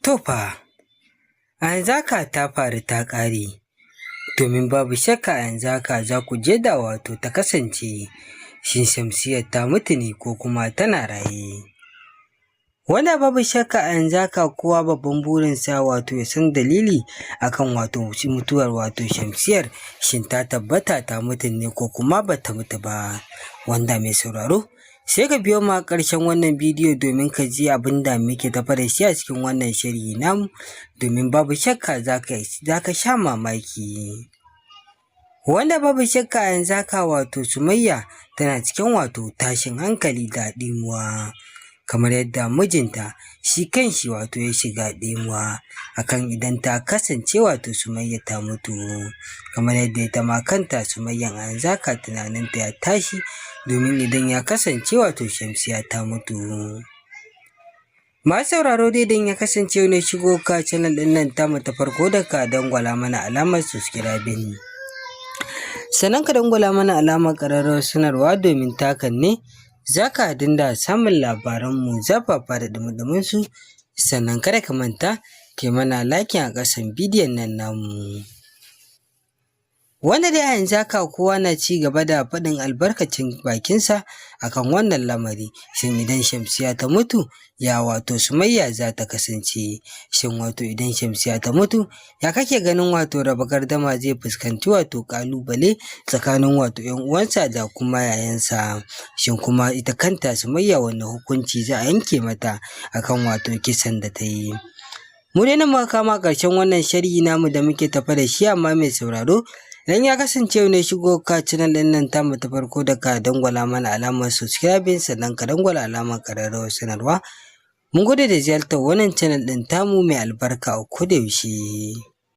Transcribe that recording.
To fa, a yanzu haka ta faru ta ƙare, domin babu shakka a yanzu haka za ku je da wato ta kasance, shin Shamsiyyar ta mutu ne ko kuma tana raye? Wanda babu shakka a yanzu haka kowa babban burinsa wato ya san dalili akan wato mutuwar wato Shamsiyyar, shin ta tabbata ta mutu ne ko kuma bata mutu ba? Wanda mai sauraro, sai ka biyo mu a ƙarshen wannan bidiyo domin ka ji abin da muke tafe da shi a cikin wannan shiri namu, domin babu shakka za ka sha mamaki. Wanda babu shakka a yanzu haka wato Sumayya tana cikin wato tashin hankali da ɗimuwa, kamar yadda mijinta shi kanshi wato ya shiga ɗimuwa akan idan ta kasance wato Sumayya ta mutu, kamar yadda ita ma kanta Sumayyan a yanzu haka tunaninta ya tashi domin idan ya kasance wato Shamsiyya ta mutu. Masu sauraro dai, idan ya kasance ne shigo ka channel ɗin nan tamu ta farko, da ka dangwala mana alamar subscribing, sannan ka dangwala mana alamar ƙararrawar sanarwa, domin ta hakan ne za ka dinga samun labaranmu zafafa da ɗumi su. Sannan kada ka manta kai mana liking a ƙasan bidiyon nan namu. Wanda dai a yanzu haka kowa na ci gaba da faɗin albarkacin bakinsa akan wannan lamari. Shin idan Shamsiyya ta mutu, ya wato Sumayya za ta kasance? Shin wato idan Shamsiyya ta mutu, ya kake ganin wato Raba Gardama zai fuskanci wato ƙalubale tsakanin wato ‘yan uwansa da kuma yayansa? Shin kuma ita kanta Sumayya, wanne hukunci za a yanke mata akan wato kisan da ta yi? Mu dai nan muka kama ƙarshen wannan sharhi namu da muke tafe da shi, amma mai sauraro, idan ya kasance ne shigo ka channel ɗin nan tamu ta farko, da ka dangwala mana alamar subscribing, sannan ka dangwala alamar ƙararrawar sanarwa. Mun gode da ziyartar wannan channel ɗin tamu mai albarka a koda yaushe.